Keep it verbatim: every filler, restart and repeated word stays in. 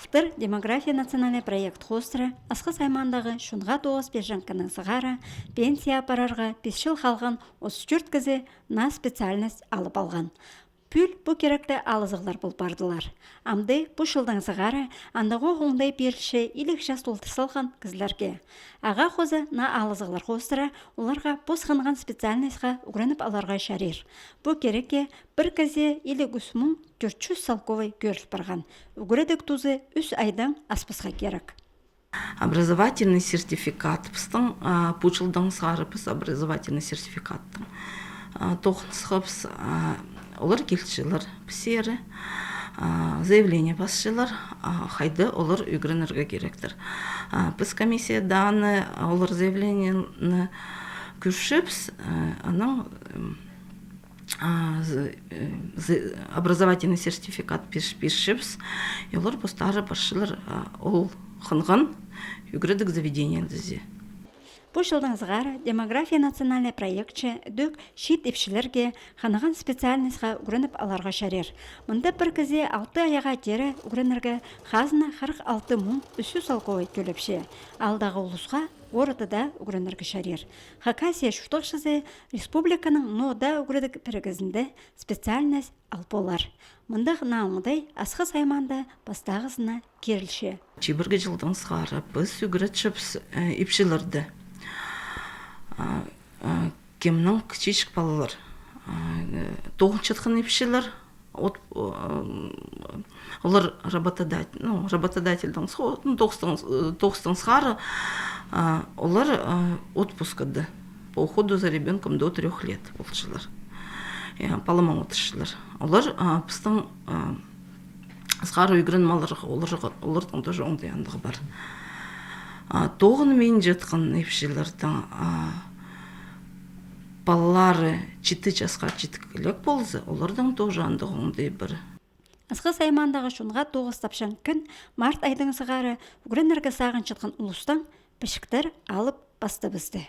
Былтыр «Демография» национальный проект хоостыра Асхыс аймаандағы чонға тоғыс пирҷеңнің сығара пенсияа парарға пис чыл халған отыс тӧрт кізі наа специальность алып алған. Пӱӱл пу киректе алызығлар пол пардылар. Амды пу чылдаң сығара андағох оңдай пирілче илиг час толдыр салған кізілерге. Ағаа хоза наа алызығлар хоостыра оларға пос хынған специальностьха ӱгреніп аларға чарир. Пу кирекке пір кізее илиг ӱс муң тӧрт чӱс салковай кӧріл парған. Ӱгредіг тузы ӱс айдаң аспасха кирек. Образовательный сертификат. Пістің, а, пу чылдаң сығара піс образовательный сертификаттаң, а, тоғынысхабыс, а, олар килчелер пістерге, а, заявление пасчалар, а, хайда олар ӱгренерге киректер. А, піс комиссиядаң, а, олар заявлениені кӧрчебіс, а, анаң, м, а, з-, э, з-, образовательный сертификат пир-, пирчебіс, и олар постары парчалар, а, ол хынған ӱгредіг заведениелерзер. Пу чылдаң сығара «Демография» национальный проектче ідӧк чиит ипчілерге хынған специальностьха ӱгреніп аларға чарир. Мында пір кізее алты айға теере ӱгренерге хазна хырых алты муң ӱс чӱс салковай тӧлепче. Аалдағы улусха городта ӱгренерге чарир. Хакасия чуртағҷызы республиканың ноо даа ӱгредіг пірігізінде специальность ал полар. Мындағ наа оңдай Асхыс аймаанда пастағызына кирілче. Чибіргі чылдаң сығара піс ӱгретчебіс, э, ипчілерні. А, а, кемнің кічіҷек палалар. А, э, тоғынчатхан ипчілер, от, м, олар работодатель, ну, работодательдің схо-, ну, тоғыстаң, э, тоғыстаң сығара, а, олар, а, отпускада по уходу за ребёнком до трёх лет полчалар. Я, паламаң одырчалар. Олар, а, пістің, а, сығара ӱгреніп аларға, оларға, олардың тоже оңдай андығы пар. А, тоғынминчатхан ипчілердің, а, палалары читі часха читкілек полза, олардың тоже андығы оңдай пар. Асхыс аймаандағы чонға тоғыс тапчаң кін март айдаң сығара ӱгренерге сағынчатхан улустаң пічіктер алып пастабысты.